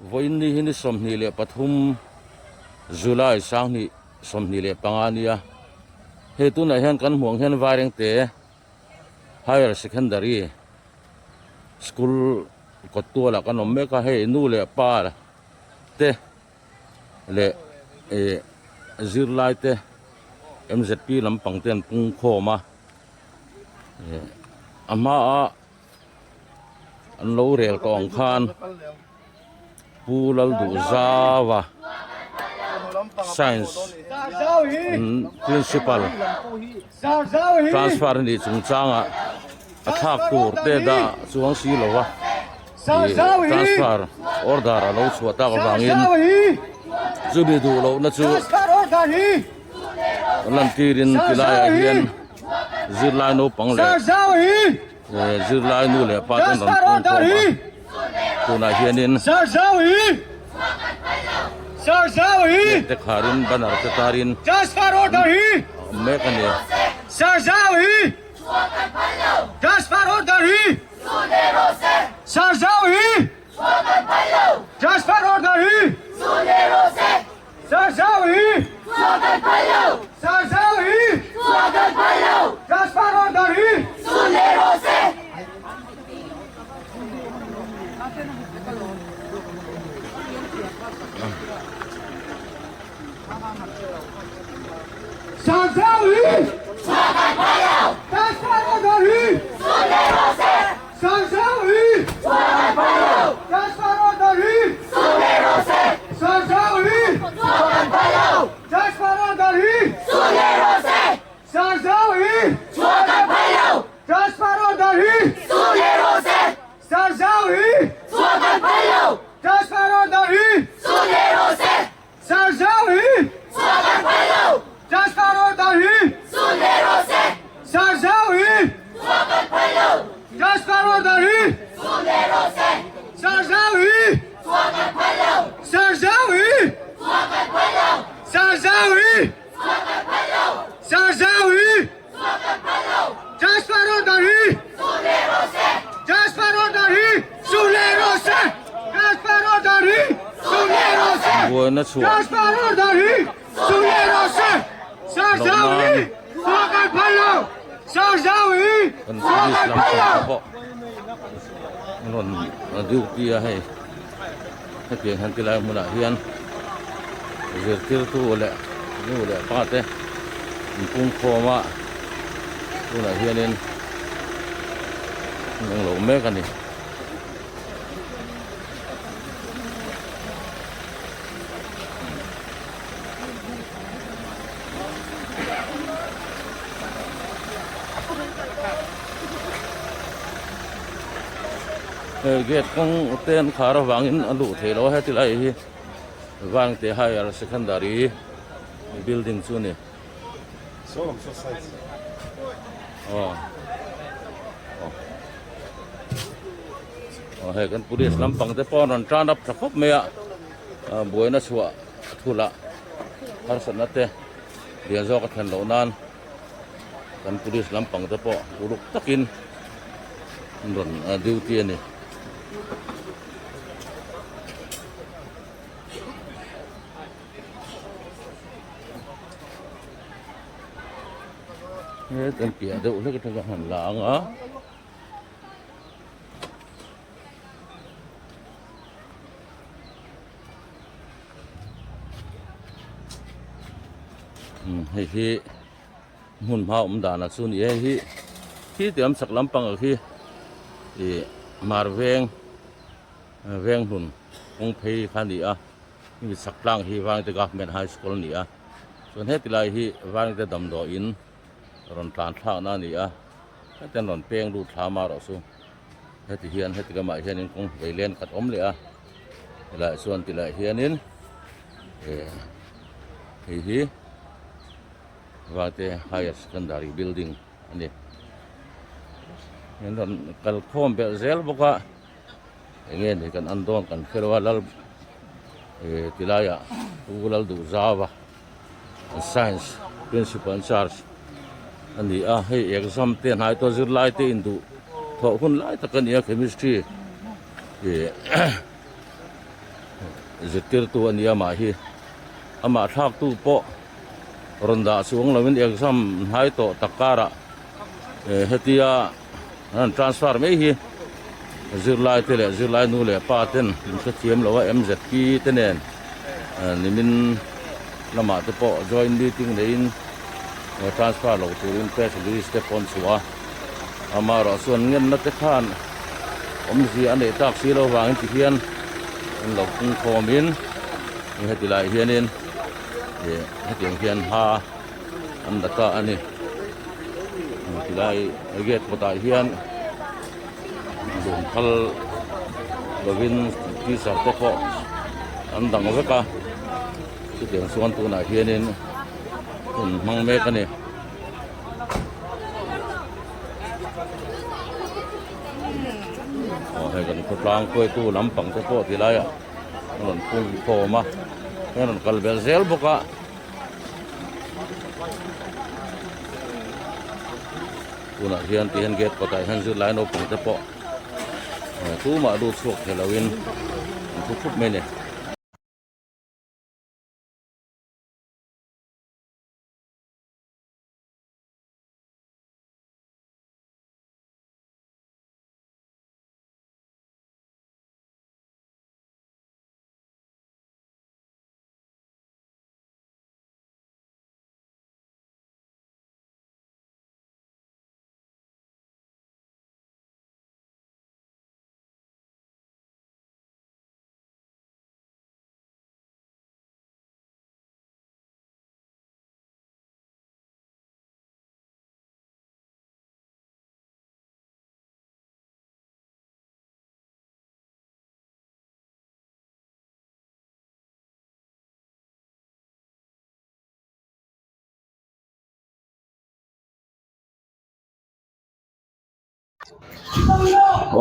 Vawiin ni hi ni 23 July 2025 a nia. Hei tunah hian kan hmuh ang hian Vairengte Higher Secondary School kawt tualah kan awm mek a, hei nu leh pa te leh ih zirlai te M_Z_P lampang te an pung khawm a ih a hmaa an lo rel tawh ang khan Pu Lalduhzauva Science Principal transfer a nih chungchangah a thlak tur te dah chuang si lo va ih transfer order a lo chhuah tak avangin chumi duh lohna chu lantirin tilaiah hian zirlai naupang leh zirlai nu leh pa te an rawn pung khawm a tunah hianin gate te kharin banner te tarin a awm mek a ni. Buaina chhuah loh nan kan police lampang te pawh an rawn duty a hei hetiang hian tilai hmunah hian zirtirtu leh nu leh pa te an pungkhawm a tunah hianin an englo mek a ni. Hei gate kawng te an khar avangin a luh theih loh a heti lai hi Vangte Higher Secondary building chu a ni. Aw aw hei kan police lampang te pawh an rawn tan up tha khawp mai a buaina chhuah thul ah harsatna te lian zawk a thlen loh nan kan police lampang te pawh uluk takin an rawn duty a ni. He kan piah deuh hlek atang ka han la ang a. Hei hi hmun hma awm danah chu ni e hei hi khi tiang chak lampang ah khi ih mar veng veng hlun kawng phei kha a ni a hemi chak tlang hi Vangte Government High School a ni a chuan heti lai hi Vangte damdawiin rawn tlan thlakna a ni a hetiang an rawn peng lut thla marawh chu. Heti hian heti lamah hianin kawng vei len khat awm leh a tilaiah chuan tilaiah hianin eh hei hi Vate Higher Secondary building a ni an rawn kal khawm belh zel bawk a eng nge ni kan an dawn kan hre lo a lal eh tilaiah Pu Lalduhzauva Science Principal in charge a ni a hei exam te hnai tawh zirlai te induh thawh hun lai tak a ni a chemistry ih Zirtirtu a ni amah hi. Amah thlaktu pawh rawn dah chuang lovin exam hnai tawh tak karah hetia an rawn transfer mai hi zirlai te leh zirlai nu leh pa ten an hrethiam lo a MZP te nen nimin lamah te pawh joint meeting neiin transfer lo turin press release te pawh an chhuah a amaherawh chuan ngenna te khan awmzia a neih tak si lo vangin tihian an lo pung khawmin heti lai hianin ih hetiang hian hma an la ta a ni tilai gate kawtah hian lungphal lovin teacher te pawh an dang vek a chutiang chuan tunah hianin hun hmang mek a ni. Aw hei kan khawtlang khuaitu lampang te pawh ti laiah an rawn pung khawm a an rawn kal vel zel bawk a tunah hian ti hian gate kawtah hian zirlai naupang te pawh tumah lut chhuak thei loin an thu thup mai a ni.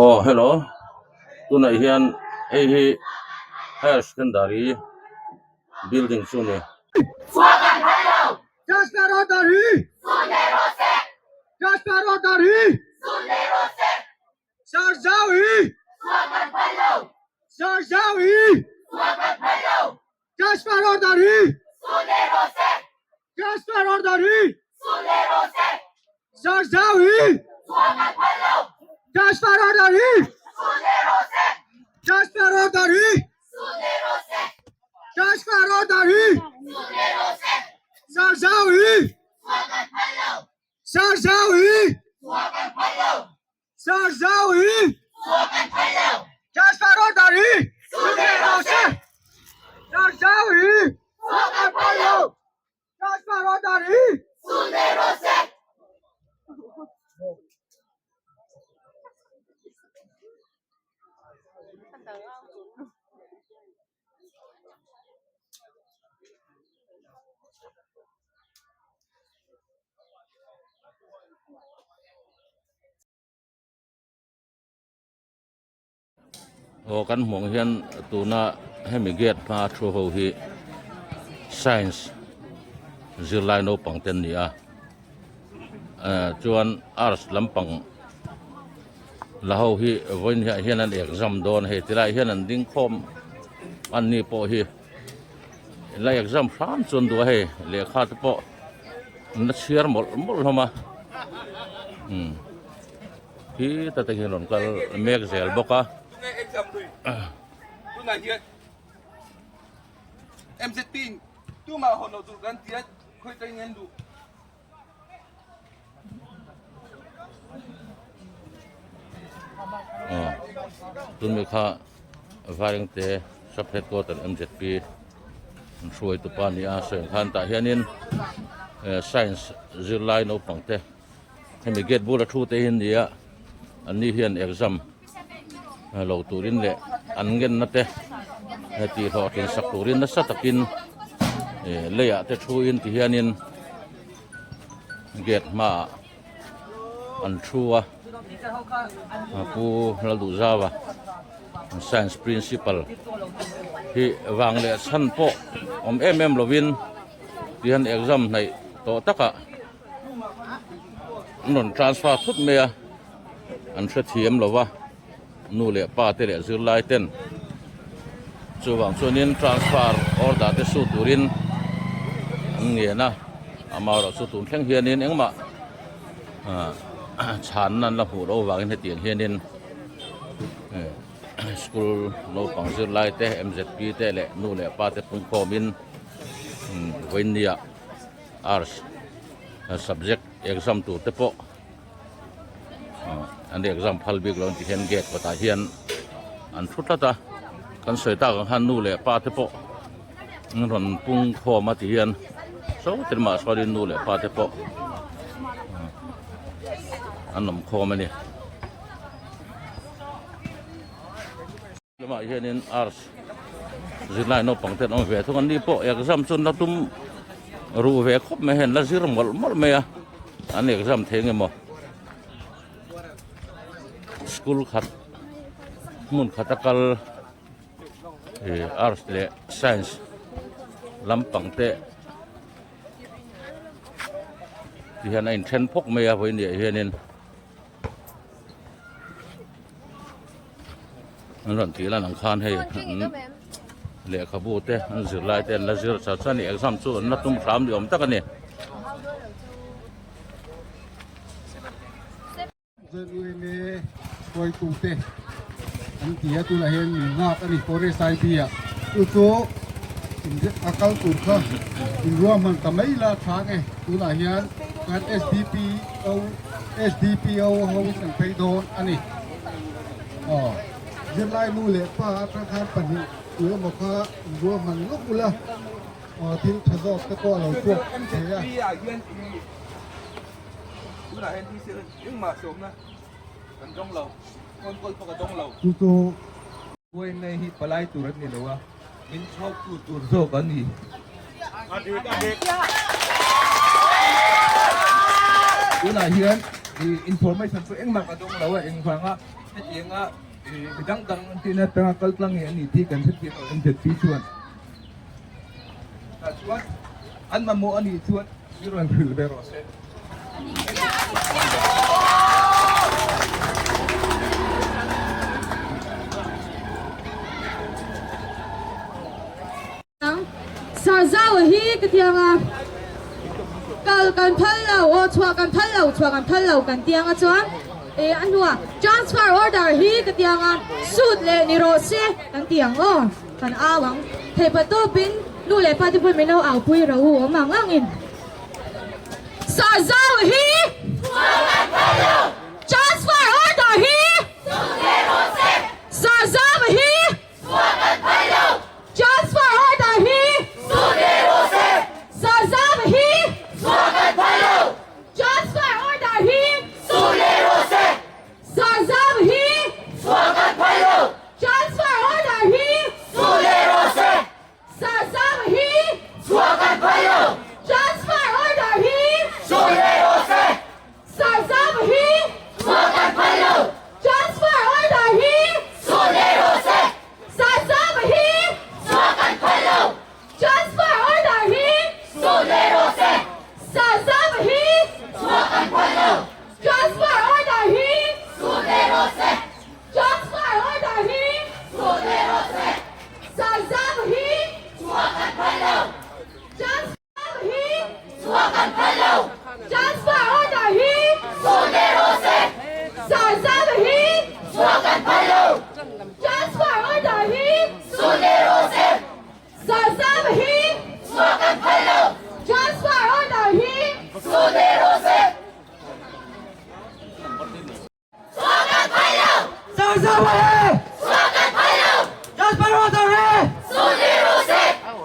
Aw hello tunah hian hei hi higher secondary building chu a ni. Aw kan hmuh ang hian tuna hemi gate hma thu ho hi science zirlai naupang te an ni a eh chuan arts lampang la ho hi vawiin hiah hian an exam dawn hei tilai hian an ding khawm an ni pawh hi la exam hram chuan duh a hei lehkha te pawh an la chhiar mawlh mawlh hlawm a umm. Khi ta te hian rawn kal mek zel bawk a. Tun mi kha Vairengte sub headquarter M_Z_P an hruai tupa a ni a sawi ang khan tah hianin science zirlai naupang te. Hemi gate bula thu te hi an ni a an ni hian exam lo turin leh an ngenna te tih hlawhtlin sak turin nasa takin ih leiah te thu in ti hianin gate hmaah an thu a pu Lalduhzauva science principal hi vang leh chhan pawh awm em em lovin tihian exam hnaih tawh takah. An rawn transfer thut mai a an hrethiam lo va nu leh pa te leh zirlai ten. Chuvang chuanin transfer order te su turin an ngen a, amaherawhchu tun thleng hianin engmah chhanna an la hmuh loh avangin hetiang hianin school naupang zirlai te M_Z_P te leh nu leh pa te pungkhawmin vawiinnia arts subject exam tur te pawh. An exam phal bik lo an ti hian gate kawtah hian an thu tlat a kan sawi tak ang khan nu leh pa te pawh an rawn pung khawm a ti hian saw te lamah sawn in nu leh pa te pawh an awm khawm a ni. Lamah hianin arts zirlai naupang te an awm ve thung a ni pawh exam chu an la tum ruh ve khawp mai hian la zir mawlh mawlh mai a an exam thei nge maw school khat hmun khata kal ih arts leh science lampang te ti hian a inthen phawk mai a vawiin ah hianin. An rawn tih lan ang khan hei an lehkhabu te an zirlai te an la zir char char a ni exam chu an la tum hram ni awm tak a ni. ZUMA hruaitute an ti a tunah hian min nghak a ni Forest ID ah chu chu a kal tur kha inruahman ta mai la tha nge tunah hian kan SDPO SDPO ho in an phei dawn a ni. Aw, zirlai nu leh pa atang khan pahnih tu emaw kha inruahman lawk ula, aw thil tha zawk te pawh a lo chhuak thei a. Chu chu. Uaina hi palai tur an ni lo a, min chhawktu tur zawk an ni. Tunah hian information chu engmah ka dawng lo a, engvanga hetianga mi dang dang an tihna atanga kal tlang nge an ni tih kan hrethiam lo MZP chuan. Tah chuan an mamawh a nih chuan mi rawn hrilh ve rawh se. Sarzaua hi ka tiang a, kal kan phal lo, aw chhuah kan phal lo, chhuah kan phal lo kan tiang a chuan e a hnuah transfer order hi ka tiang a, suit leh ni rawh se kan ti ang aw, kan au ang. Theihpah tawpin nu leh pa te pawhin min lo aupui ro u awm ang angin. Sarzaua hi chhuah kan phal lo, transfer order hi suit leh rawh se. Sarzaua hi Chhuah kan phal lo! Transfer order hi Suh leh rawh se! Sarzama hi Chhuah kan phal lo! Transfer order hi Suh leh rawh se! Sarzama hi Chhuah kan phal lo! Transfer order hi Suh leh rawh se! Sarzama hi Chhuah kan phal lo! Transfer order hi Suh leh rawh se! Sarzama hi Chhuah kan phal lo! Transfer order hi Suh leh rawh se! Sarzama hi Chhuah kan phal lo! Transfer order hi Suh leh rawh se! Sarzama hi Chhuah kan phal lo! Transfer order hi Suh leh rawh se! Transfer order hi Suh leh rawh se! Sarzama hi Chhuah kan phal lo! Transfer. Hi chhuah kan phal lo. Transfer order hi suh leh rawh se. Sarzama hi chhuah kan phal lo. Transfer order hi suh leh rawh se. Sarzama hi chhuah kan phal lo. Transfer order hi suh leh rawh se. Chhuah kan phal lo! Sarzama hi! Chhuah kan phal lo! Transfer order hi! Suh leh rawh se!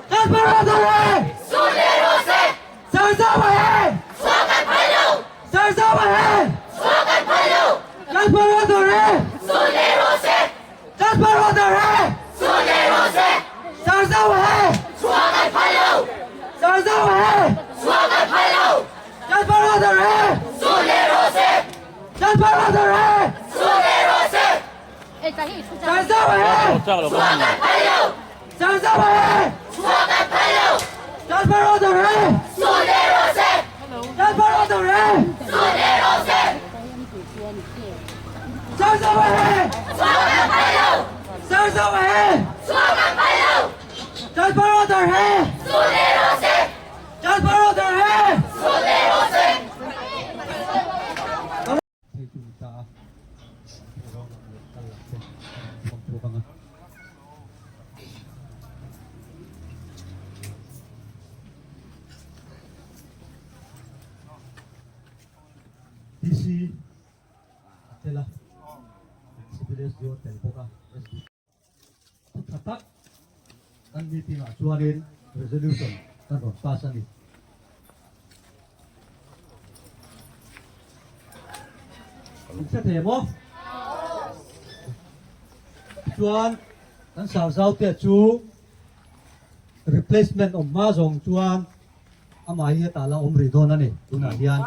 Transfer order hi! Suh leh rawh se! Sarzama hi! Chhuah kan phal lo! Sarzama hi! Chhuah kan phal lo! Transfer order hi! Suh leh rawh se! Transfer order hi! Suh leh rawh se! Sarzama hi! Chhuah kan phal lo! Sarzama hi! Chhuah kan phal lo! Transfer order hi! Suh leh rawh se! Transfer order hi! Suh leh rawh se! Sarzama hi! Chhuah kan phal lo! Sarzama hi! Chhuah kan phal lo! Transfer order hi! Suh leh rawh se! Transfer order hi! Suh leh rawh se! Sarzama hi! Chhuah kan phal lo! Sarzama hi! Chhuah kan phal lo! SDO tel bawk a, SD. Thu tha tak kan meeting ah chuanin resolution kan rawn pass a ni. In hre thei maw? Tichuan kan sar zau te chu replacement awm hma zawng chuan amah hi hetah la awm rih dawn a ni tunah hian.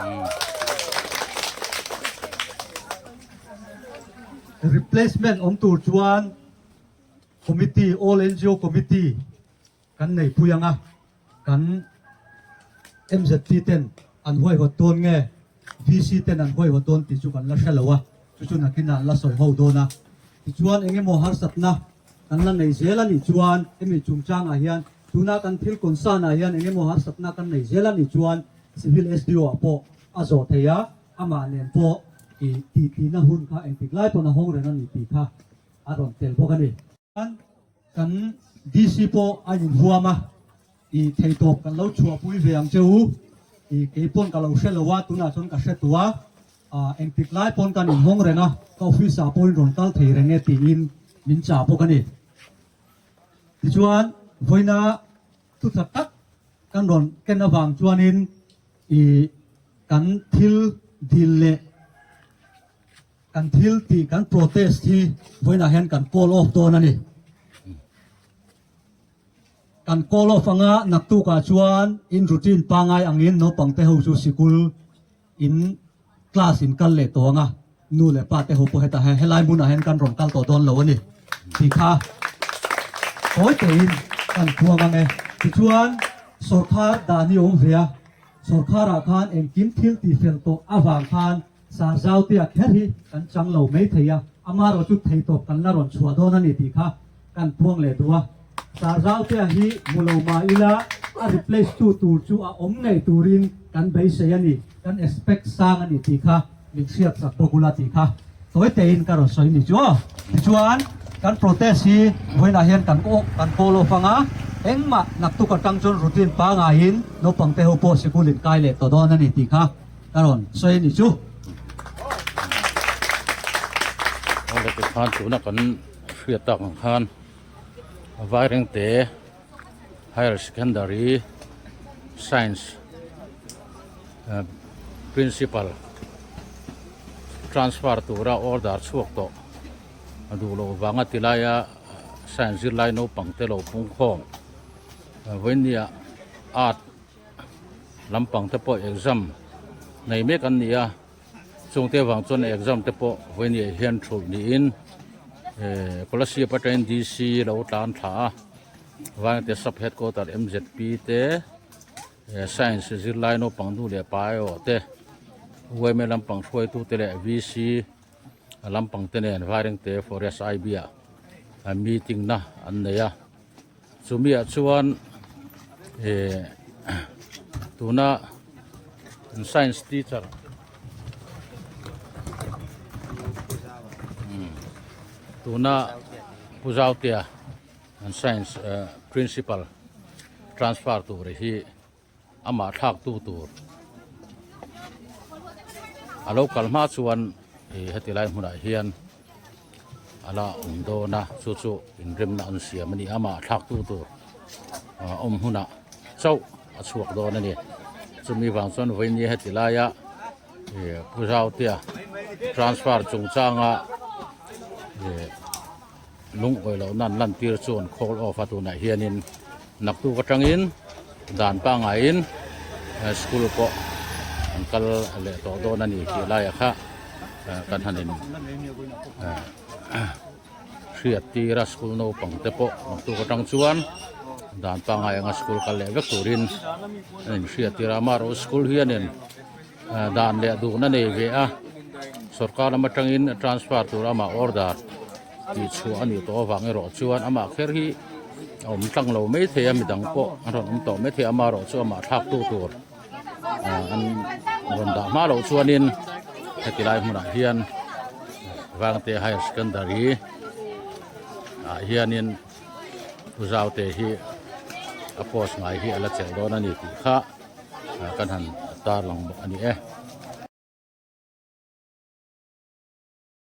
Replacement awm tur chuan committee, all NGO committee kan nei pui ang a, kan MZP ten an huaihawt dawn nge VC ten an huaihawt dawn tih chu kan la hre lo a, chu chu nakinah an la sawi ho dawn a. Tichuan engemaw harsatna kan la nei zel a nih chuan hemi chungchangah hian tuna kan thil concern ah hian engemaw harsatna kan nei zel a nih chuan Civil SDO ah pawh a zawh thei a, amah nen pawh ih tihtlihna hun kha engtik lai pawn a hawng reng a ni tih kha a rawn tel bawk a ni. Kan DC pawh a inhuam a, i theitawp kan lo chhuahpui ve ang che u, i kei pawn ka lo hre lo a, tunah chuan ka hre tawh a, ah engtik lai pawn kan inhawng reng a, ka office ah pawhin rawn kal thei reng e tiin min chah bawk a ni. Tichuan vawiina thu tha tak kan rawn ken avang chuanin i kan thil dil leh Kan thil tih kan protest hi vawiinah hian kan call off dawn a ni. Kan call off anga naktukah chuan in routine pangai angin naupang te ho chu sikul in class in kal leh tawh anga nu leh pa te ho pawh hetah hian helai hmunah hian kan rawn kal tawh dawn lo a ni tih kha tawi tein kan puang ang e. Tichuan sawrkhar dan hi a awm ve a, sawrkharah khan engkim thil tihfel tawh avang khan Sarzautea kher hi kan chang lo mai thei a, amarawh chu theitawp kan la rawn chhuah dawn a ni tih kha kan puang leh duh a. Sarzautea hi hmu lo mah ila a replace tu tur chu a awm ngei turin kan beisei a ni, kan expect sang a ni tih kha min hriat sak bawk ula tih kha tawi tein ka rawn sawi ni chu aw. Tichuan kan protest hi vawiinah hian kan kan call off ang a, engmah naktuk atang chuan routine pangaiin naupang te ho pawh sikul in kai leh tawh dawn a ni tih kha Ka rawn sawi a ni chu. Awle ti khan tuna kan hriat tak ang khan Vairengte Higher Secondary Science Principal transfer tura order chhuak tawh a duh loh vanga ti laia science zirlai naupang te lo pungkhawm vawinia art lampang te pawh exam nei mek an ni a chungte avang chuan exam te pawh vawiin hian thulh niin ehh Kolasib atangin D_C lo tlan thla a Vairengte sub headquarter M_Z_P te eh science zirlai naupang nu leh pa erawh te U_M_A lampang hruaitu te leh V_C lampang te nen Vairengte forest I_B ah meeting na an nei a. Chumiah chuan eh tuna science teacher tuna Pu Zautea an science principal transfer tur hi amah thlak tu tur a lo kal hma chuan ih heti lai hmunah hian a la awm dawn a chu chu inremna an siam a ni a amah thlak tu tur ah awm hunah chauh a chhuak dawn a ni chumi vang chuan vawinia heti laia ih Pu Zautea transfer chungchanga ih Lungawi lohna an lantir chu an call off a tunah hianin naktuk atangin dan pangaiin school pawh an kal leh tawh dawn a ni tih laiah kha kan han in hriat tir a school naupang te pawh naktuk atang chuan dan pangai anga school kal leh vek turin an inhriat tir a amaherawhchu school hianin dan leh duhna nei ve a sorkar lam atangin transfer tur amah order tih chhuah a nih tawh avang erawh chuan amah kher hi a awm tlang lo mai thei a midang pawh an rawn awm tawh mai thei a amaherawh chu amah thlak tu tur an rawn dah hma loh chuanin heti lai hmunah hian Vangte Higher Secondary ah hianin Pu Zaute hi a post ngai hi a la chelh dawn a ni tih kha kan han tarlang bawk a ni e.